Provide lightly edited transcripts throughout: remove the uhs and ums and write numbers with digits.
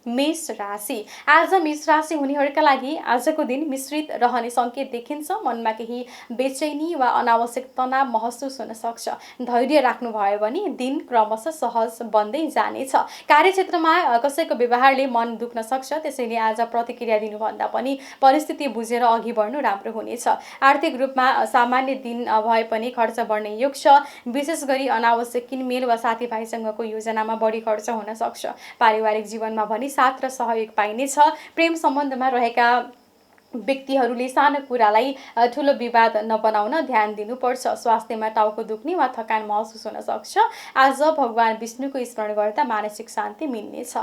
मेष राशि आज मेष राशि हुनेहरूका लागि आजको दिन मिश्रित रहने सङ्केत देखिन्छ। मनमा केही बेचैनी वा अनावश्यक तनाव महसुस हुन सक्छ। धैर्य राख्नुभयो भने दिन क्रमशः सहज बन्दै जानेछ। कार्यक्षेत्रमा कसैको व्यवहारले मन दुख्न सक्छ, त्यसैले आज प्रतिक्रिया दिनुभन्दा पनि परिस्थिति बुझेर अघि बढ्नु राम्रो हुनेछ। आर्थिक रूपमा सामान्य दिन भए पनि खर्च बढ्ने योग छ। विशेष गरी अनावश्यक किनमेल वा साथीभाइसँगको योजनामा बढी खर्च हुन सक्छ। पारिवारिक जीवनमा भने साथ र सहयोग पाइनेछ। प्रेम सम्बन्धमा रहेका व्यक्तिहरूले सानो कुरालाई ठुलो विवाद नबनाउन ध्यान दिनुपर्छ। स्वास्थ्यमा टाउको दुख्ने वा थकान महसुस हुन सक्छ। आज भगवान विष्णुको स्मरण गर्दा मानसिक शान्ति मिल्नेछ।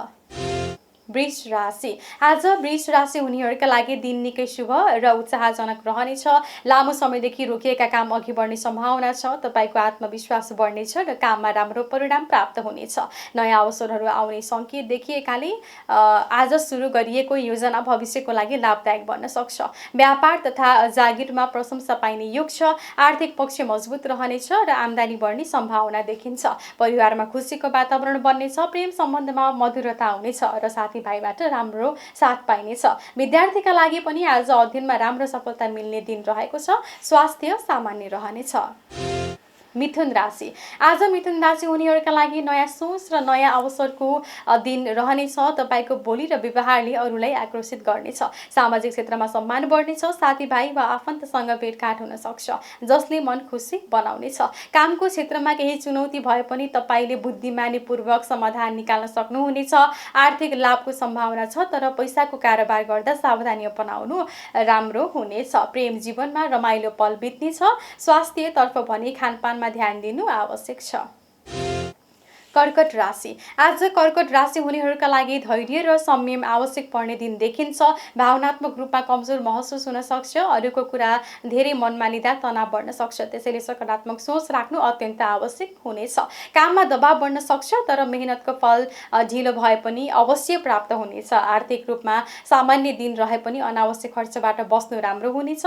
वृष राशि आज वृष राशि हुनेहरूका लागि दिन निकै शुभ र उत्साहजनक रहनेछ। लामो समयदेखि रोकिएका काम अघि बढ्ने सम्भावना छ। तपाईँको आत्मविश्वास बढ्नेछ र काममा राम्रो परिणाम प्राप्त हुनेछ। नयाँ अवसरहरू आउने सङ्केत देखिएकाले आज सुरु गरिएको योजना भविष्यको लागि लाभदायक बन्न सक्छ। व्यापार तथा जागिरमा प्रशंसा पाइने योग छ। आर्थिक पक्ष मजबुत रहनेछ र आम्दानी बढ्ने सम्भावना देखिन्छ। परिवारमा खुसीको वातावरण बन्नेछ। प्रेम सम्बन्धमा मधुरता आउनेछ र साथीभाइबाट राम्रो साथ पाइनेछ। विद्यार्थीका लागि पनि आज अध्ययनमा राम्रो सफलता मिल्ने दिन रहेको छ। स्वास्थ्य सामान्य रहनेछ। मिथुन राशि आज मिथुन राशि हुनेहरूका लागि नयाँ सोच र नयाँ अवसरको दिन रहनेछ। तपाईँको बोली र व्यवहारले अरूलाई आकर्षित गर्नेछ। सामाजिक क्षेत्रमा सम्मान बढ्नेछ। साथीभाइ वा आफन्तसँग भेटघाट हुन सक्छ, जसले मन खुसी बनाउनेछ। कामको क्षेत्रमा केही चुनौती भए पनि तपाईँले बुद्धिमानीपूर्वक समाधान निकाल्न सक्नुहुनेछ। आर्थिक लाभको सम्भावना छ, तर पैसाको कारोबार गर्दा सावधानी अपनाउनु राम्रो हुनेछ। प्रेम जीवनमा रमाइलो पल बित्नेछ। स्वास्थ्यतर्फ भने खानपान ध्यान दिनु आवश्यक छ। कर्कट राशि आज कर्कट राशि हुनेहरूका लागि धैर्य र संयम आवश्यक पर्ने दिन देखिन्छ। भावनात्मक रूपमा कमजोर महसुस हुन सक्छ। अरूको कुरा धेरै मनमा लिँदा तनाव बढ्न सक्छ। त्यसैले सकारात्मक सोच राख्नु अत्यन्त आवश्यक हुनेछ। काममा दबाव बढ्न सक्छ, तर मेहनतको फल ढिलो भए पनि अवश्य प्राप्त हुनेछ। आर्थिक रूपमा सामान्य दिन रहे पनि अनावश्यक खर्चबाट बस्नु राम्रो हुनेछ।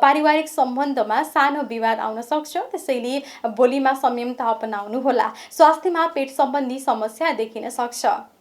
पारिवारिक सम्बन्धमा सानो विवाद आउन सक्छ, त्यसैले बोलीमा संयमता अपनाउनु होला। स्वास्थ्यमा पेट सम्बन्धी समस्या देखिन सक्छ।